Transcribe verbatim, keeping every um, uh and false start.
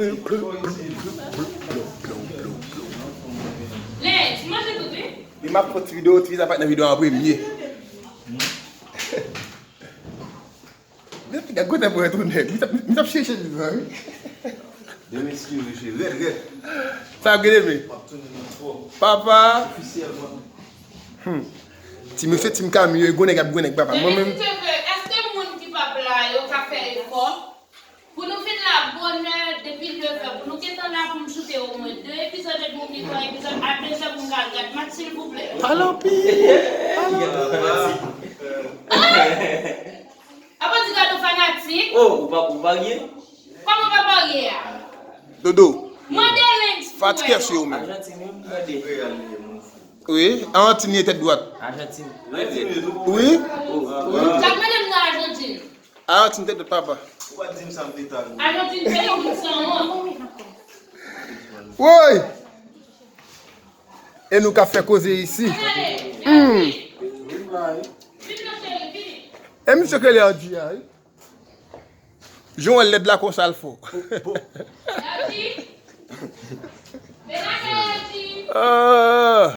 Lens, manje tout, wi. Li m ap fè ti videyo, ti sa pa t nan videyo an premye. Gade kote pou retounen. Mi t ap, mi t ap chèche li, wi. Demen si Dye vle, rèd, rèd. Sa ap gade, men. M ap tounen nan fò. Papa. Ofisyèlman. Hmm. Ti mesye, Team Camille, gwo nèg ap gwo nèg, papa. Mwen menm. Demen si Dye vle, èske moun ki p ap la yo ka fè efò? Pou nou vin la bonè depi nevè, pou nou gentan la pou m choute omwen de epizòd epi yon mitan epizòd a dezè pou m ka al gad match, silvouplè. Pale anpil. Pale anpil. Apa di gade yon fanatik? Oh, ou pa, ou pa rye? Kòman pa parye a? Dodo. Mande Lens pou wè. Fatige sou yo menm. Ajantin, wi, m tande. Wi, Ajantin ye tèt dwat. Ajantin. Wi. Wi. Sa k mande m nan Ajantin? Ajantin tèt dwat, papa. Ou pa di m sa m te ta. Ajantin peyi moun san wont. Woy! E nou ka fè koze isi. Hmm. E misye k rele Andy a, wi. Jan w wè l lèd la konsa l fò. Ah.